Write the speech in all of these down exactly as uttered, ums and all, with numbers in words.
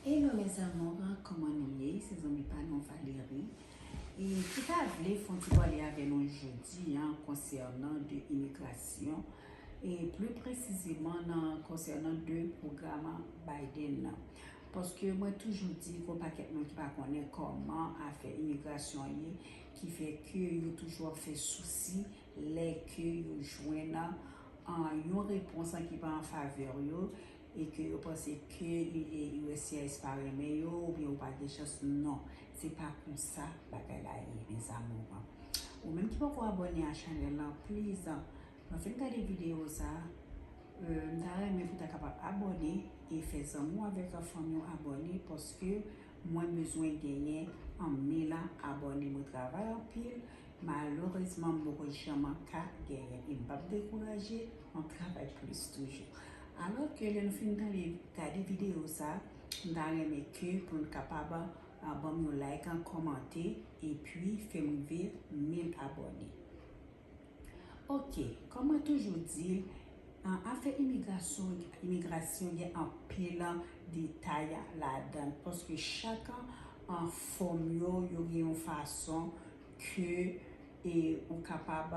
Hello mes amours, kòman nou ye? Se zanmi pa nou Valérie. E ki ta vle fè yon ti pale avè nou jodi a konsènan de imigrasyon. E pli presizeman nan konsènan de pwogram Biden nan. Paske mwen toujou di gen yon pakèt moun ki pa konnen kòman afè imigrasyon ye, ki fè ke yo toujou ap fè sousi lè ke yo jwenn an yon repons an ki pa an favè yo e ke yo panse ke USCIS pa renmen yo oubyen yo pa gen chans. Non, se pa konsa bagay la ye, mes amours. Ou menm ki poko abòne a chanèl lan, please, lè w fin gade videyo sa, m ta renmen pou w ta kapab abòne e fè zanmi w avèk fanmi w abòne paske mwen bezwen genyen mil abòne. Mwen travay anpil, malerezman m poko janm ka genyen e m p ap dekouraje, m ap travay plis toujou. Alò ke lè nou fin tande gade videyo sa, m ta renmen ke pou nou kapab ban m yon like, kòmante epi fè m rive mil abòne. Ok, kòm mwen toujou di, afè imigrasyon, imigrasyon gen anpil detay ladan l paske chak fòm yo, yo gen yon fason ke e ou kapab,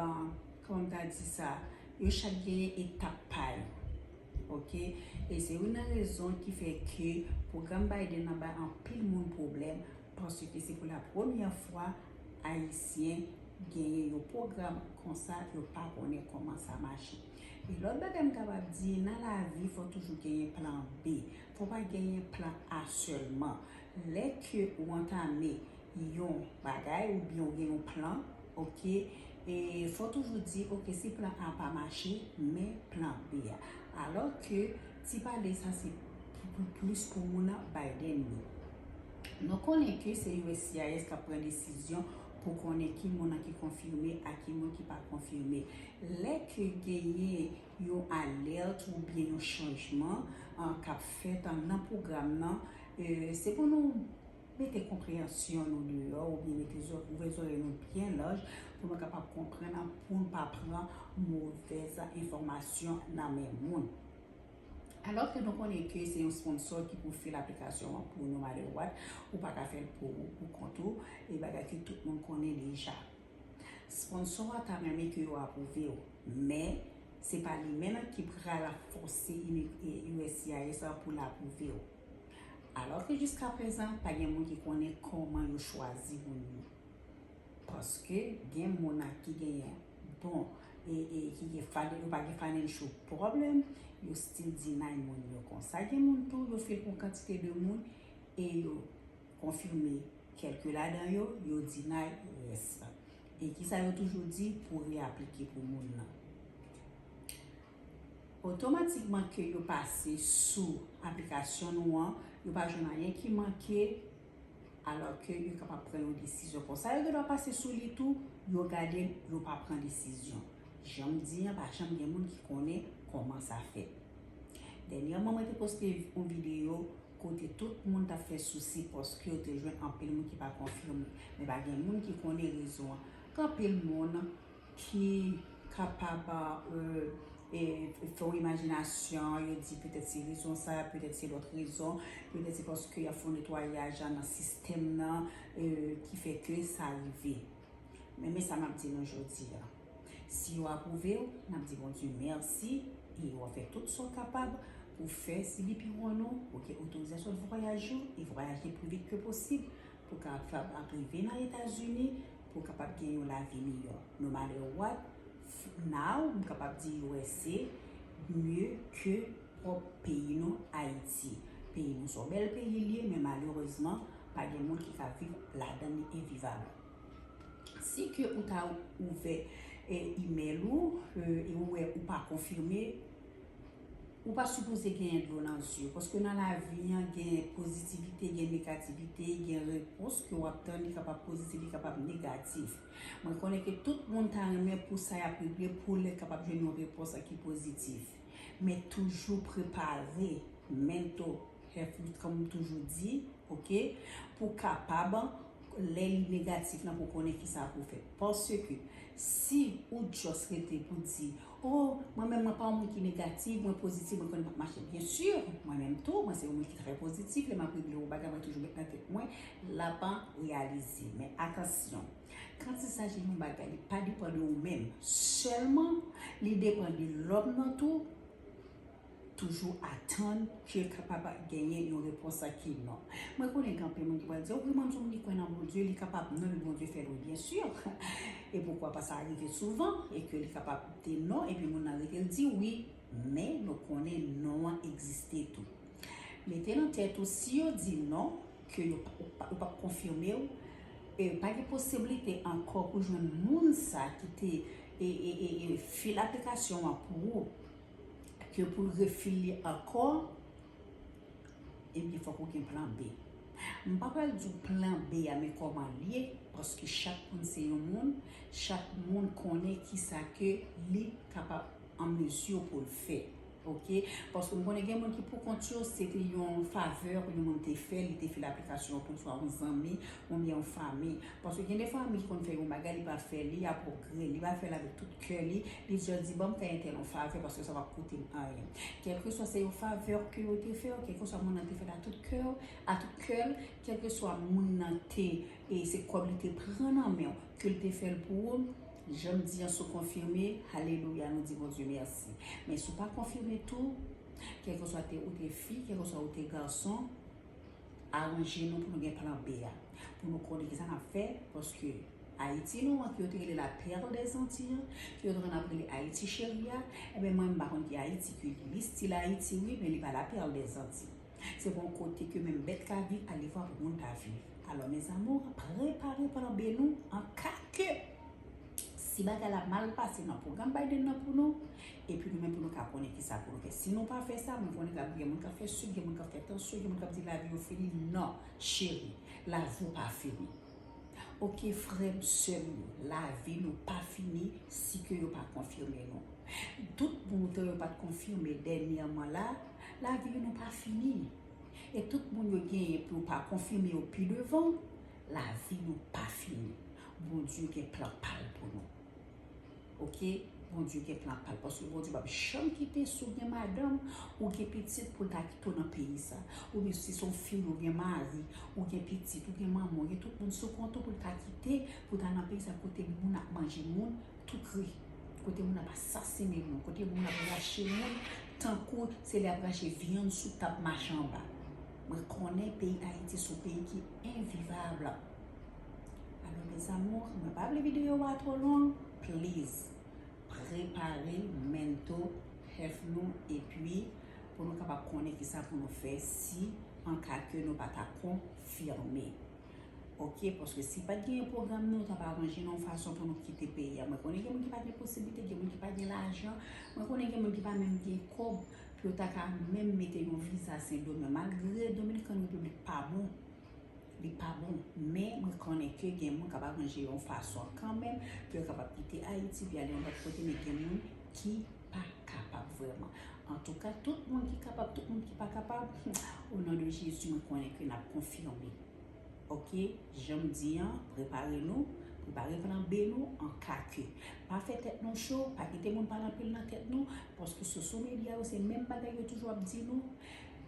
kòman m ta di sa, yo chak genyen etap pa yo. Ok? E se youn nan rezon ki fè ke pwogram Biden nan bay anpil moun pwoblèm paske se pou la premyè fwa Ayisyen genyen yon pwogram konsa, yo pa konnen kòman sa mache. E lòt bagay m kapab di, nan lavi, fò toujou genyen plan B. Fò pa genyen plan A sèlman. Lè ke ou antame yon bagay oubyen ou gen yon plan, ok, e fò toujou di, ok, si plan A pa mache, men plan B a. Alò ke ti pale sa se pou, pou plis pou moun Biden yo. Nou konnen ke se USCIS k ap pran desizyon pou konnen ki moun nan ki konfime ak ki moun ki pa konfime. Lè ke genyen yon alèt oubyen yon chanjman k ap fèt nan pwogram nan, e, se pou nou mete konpreyansyon nou deyò oubyen mete zò-, ouvè zòrèy nou byen laj pou nou kapab konprann, pou n pa pran movèz enfòmasyon nan men moun. Alò ke nou konnen ke se yon sponsor ki pou fil aplikasyon an pou nou, no matter what, ou pa ka fè l pou ou, pou kont ou, e bagay ke tout moun konnen deja. Sponsor a ta renmen ke yo apwouve w, men se pa li menm ki pral fòse imi-, e, USCIS pou l apwouve w. Alò ke jiskaprezan, pa gen moun ki konnen kòman yo chwazi moun yo. Paske gen moun ki genyen bon, e, e ki gen fina-, yo pa gen financial problem, yo still deny moun yo konsa. Gen moun tou, yo fil pou kantite de moun e yo konfime kèlke ladan yo, yo deny rès la. E kisa yo toujou di pou reaplike pou moun nan? Otomatikman ke yo pase sou aplikasyon nou an, yo pa jwenn anyen ki manke, alò ke yo kapab pran yon desizyon konsa. Yo gendwa pase sou li tou, yo gade l, yo pa pran desizyon. Jan m di an, pa janm gen moun ki konnen kòman sa fèt. Dènyèman, mwen te poste yon videyo kote tout moun t ap fè sousi paske yo te jwenn anpil moun ki pa konfime. Men pa gen moun ki konnen rezon an. Gen anpil moun ki kapab, e, e, fè yon imajinasyon, yo di petèt se rezon sa, petèt se lòt rezon, petèt se paske y ap fè yon netwayaj nan sistèm nan, e, ki fè ke sa rive. Men, men sa m ap di nou jodi a. Si yo apwouve w, n ap di Bondye mèsi e w ap fè tout sa w kapab pou fè C B P One ou, oke, otorizasyon vwayaj ou e vwayaje pli vit ke posib pou kapab ap rive nan Etazini, pou kapab gen yon lavi miyò. No matter what, f-, now, m kapab di U S A mye ke pwòp peyi nou, Ayiti. Peyi nou se yon bèl peyi l ye, men malerezman, pa gen moun ki ka viv ladan li e viv avè l. Si ke ou ta ouvè, e, imèl ou, e, e ou wè ou pa konfime, ou pa sipoze genyen dlo nan zye, paske nan lavi an, gen pozitivite, gen negativite, gen repons ke w ap tann, li kapab pozitif, li kapab negatif. Mwen konnen ke tout moun ta renmen pou sa y ap regle, pou lè kapab jwenn yon repons ki pozitif. Men toujou prepare, mental health, kòm m toujou di, oke, pou kapab, lè li negatif lan, pou konnen kisa pou fè. Paske si ou just rete pou di, Oh, mwen menm, mwen pa yon moun ki negatif, mwen pozitif, mwen konnen m ap mache. Byen si, mwen menm tou, mwen se yon moun ki trè pozitif, lè m ap regle yon bagay, mwen toujou met nan tèt mwen, l ap reyalize. Men atansyon, kantisaje yon bagay, li pa depann de ou menm sèlman, li depann de lòm nan tou. Toujou atann ke kapab genyen yon repons ki non. Mwen konnen gen anpil moun ki pral di, wi, mwen se yon moun ki kwè nan Bondye, li kapab non, men Bondye fè l, wi, byen si. E poukwa pa sa rive souvan, e ke li kapab te non, epi moun nan rete l di wi, men nou konnen non an egziste tou. Mete nan tèt ou, si yo di non, ke yo pa, yo pa, yo p ap konfime w, e pa gen posiblite ankò pou jwenn moun sa ki te e, e, e, e, fil aplikasyon an pou ou, ke pou l refil li ankò, ebyen, fòk ou gen plan B. M pa pral di w plan B a, men kòman l ye, paske chak moun se yon moun, chak moun konnen kisa ke li kapab an mezi pou l fè. Ok? Paske m konnen gen moun ki pou kont yo, se te yon favè yon moun te fè, li te fil aplikasyon pou l, swa yon zanmi, oubyen yon fanmi. Paske gen de fanmi ki konn fè yon bagay, li pa fè li a pwogrè, li pa fè l avèk tout kè li, li jis di, ban m fè entèl yon favè paske sa p ap koute m anyen. Kèlkeswa se yon favè ke yo te fè w, kèlkeswa moun nan te fè l a tout kè w, a tout kè l, kèlkeswa moun nan te, e se kòb li te pran nan men w, ke l te fè l pou ou, jan m di an, si w konfime, alelouya, nou di Bondye mèsi. Men si w pa konfime tou, kèlkeswa te, ou te fi, kèlkeswa ou te gason, aranje nou pou nou gen plan B a. Pou nou konnen kisa n ap fè, paske Ayiti nou an, ke yo te rele la perle des Antilles an, ke yo te konn ap rele Ayiti cheri a, ebyen mwen m pa konn ki Ayiti ke li. Li stil Ayiti wi, men li pa la perle des Antilles. Se pa yon kote ke menm bèt ka viv, alevwa pou moun ta viv. Alò, mes amours, prepare plan B nou an ka ke si bagay la mal pase nan pwogram Biden nan pou nou, epi nou menm pou nou ka konnen kisa pou nou fè. Si nou pa fè sa, mwen konnen k ap gen moun k ap fè sik, gen moun k ap fè tansyon, gen moun k ap di lavi yo fini. Non, cheri, lavi w pa fini. Ok, frè m, sè m yo, lavi nou pa fini si ke yo pa konfime nou. Tout moun yo pa t konfime dènyèman la, lavi nou pa fini. E tout moun yo genyen pou yo pa konfime yo pi devan, lavi nou pa fini. Bondye gen plan pa l pou nou. Ok? Bondye gen plan pa l. Paske Bondye p ap janm kite, si w gen madanm, ou gen pitit pou l ta kite w nan peyi sa. Oubyen si se yon fi, ou gen mari, ou gen pitit, ou gen manman, ou gen tout moun sou kont ou pou l ta kite, pou l ta nan peyi sa kote moun ap manje moun tou kri. Kote moun ap asasinen moun, kote moun ap rache moun, tankou se lè y ap rache vyann sou tab mache anba. Mwen konnen peyi Ayiti se yon peyi ki envivab. Alò, mes amours, mwen pa vle videyo a twò long, please, prepare mental health nou, epi pou nou kapab konnen kisa pou nou fè si an ka ke nou pa ta konfime. Ok, paske si pa t genyen pwogram, nou t ap aranje nan yon fason pou nou kite peyi a. Mwen konnen gen moun ki pa gen posiblite, gen moun ki pa gen lajan, mwen konnen gen moun ki pa menm gen kòb pou yo ta ka menm mete yon viza Sendomeng, malgre Dominican Republic pa bon, li pa bon, men mwen konnen ke gen moun k ap aranje yon fason kanmenm pou yo kapab kite Ayiti pou y ale yon lòt kote, men gen moun ki pa kapab vrèman. Antouka, tout moun ki kapab, tout moun ki pa kapab, o non de Jezi, mwen konnen ke n ap konfime. Ok, jan m di an, prepare nou, prepare plan B nou an ka ke. Pa fè tèt nou cho, pa kite moun pale anpil nan tèt nou, paske sosyo medya yo se menm bagay yo toujou ap di nou,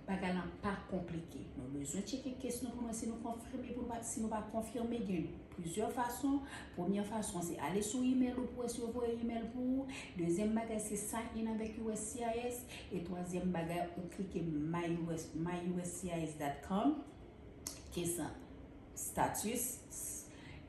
bagay lan pa konplike. Nou bezwen tcheke case nou pou nou wè si nou konfime, pou nou pa, si nou pa konfime, gen plizyè fason. Premyè fason se ale sou email ou pou wè si yo voye email pou ou. Dezyèm bagay se sign in avèk U S C I S. E twazyèm bagay ou klike my U S, my U S C I S dot com. Case status,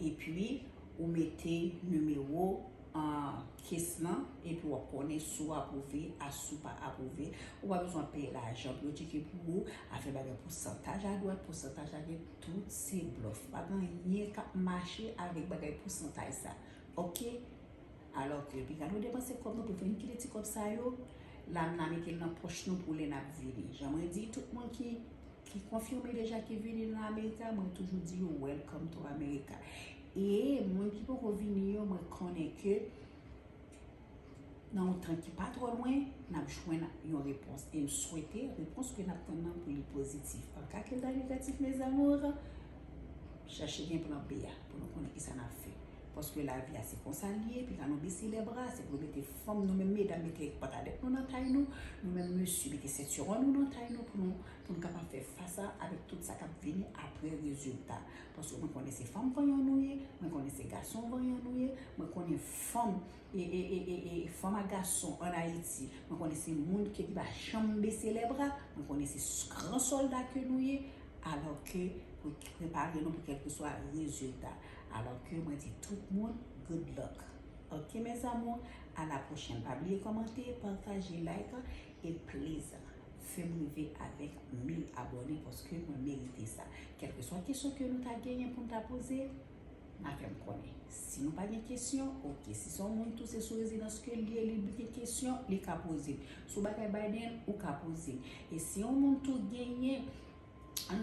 epi ou mete nimewo an case lan, epi w ap konnen si w apwouve a si w pa apwouve. Ou pa bezwen peye lajan pou yo tcheke pou ou. Afè bagay pousantaj a dwat, pousantaj a gòch, tout se blòf. Pa gen anyen k ap mache avèk bagay pousantaj sa. Ok? Alò ke piga nou depanse kòb nou, prefere n kite ti kòb sa yo, la n a mete l nan pòch nou pou lè n ap vini. Jan mwen di, tout moun ki, ki konfime deja ki vini nan Amerika, mwen toujou di yo, welcome to America. E moun ki poko vini yo, mwen konnen ke nan yon tan ki pa twò lwen, n ap jwenn yon repons. E m swete repons ke n ap tann nan pou li pozitif. An ka ke l ta negatif, mes amours, chache gen plan B a pou nou konnen kisa n ap fè. Paske lavi a se konsa l ye, piga nou bese lè bra, se pou nou mete fanm, nou menm medam, mete pantalèt nou nan tay nou, nou menm mesye, mete sentiwon nou nan tay nou pou nou, pou nou kapab fè fas a avèk tout sa k ap vini apre rezilta. Paske mwen konnen se fanm vanyan nou ye, mwen konnen se gason vanyan nou ye, mwen konnen fanm e, e, e, e, e fanm ak gason ann Ayiti, mwen konnen se moun ke ki pa janm bese lè bra, mwen konnen se s- gran sòlda ke nou ye, alò ke pou prepare nou pou kèlkeswa rezilta. Alò ke mwen di tout moun, good luck. Ok, mes amours, à la prochaine. Pa bliye kòmante, pataje, like, e please, fè m rive avèk mil abòne paske mwen merite sa. Kèlkeswa kesyon ke nou ta genyen pou n ta poze, n a fè m konnen. Si nou pa gen kesyon, ok. Si se yon moun tou, se sou rezidans ke l ye, li gen kesyon, li ka poze. Sou bagay Biden, ou ka poze. E si yon moun tou genyen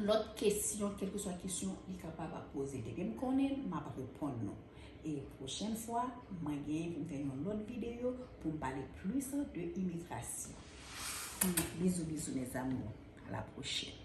lòt kesyon, kèlkeswa kesyon, li kapab ap poze. Depi m konnen, m ap reponn nou. E pwochèn fwa, mwen genyen pou m fè yon lòt videyo pou m pale plis de imigrasyon. Bizou, bizou, mes amours. À la prochaine.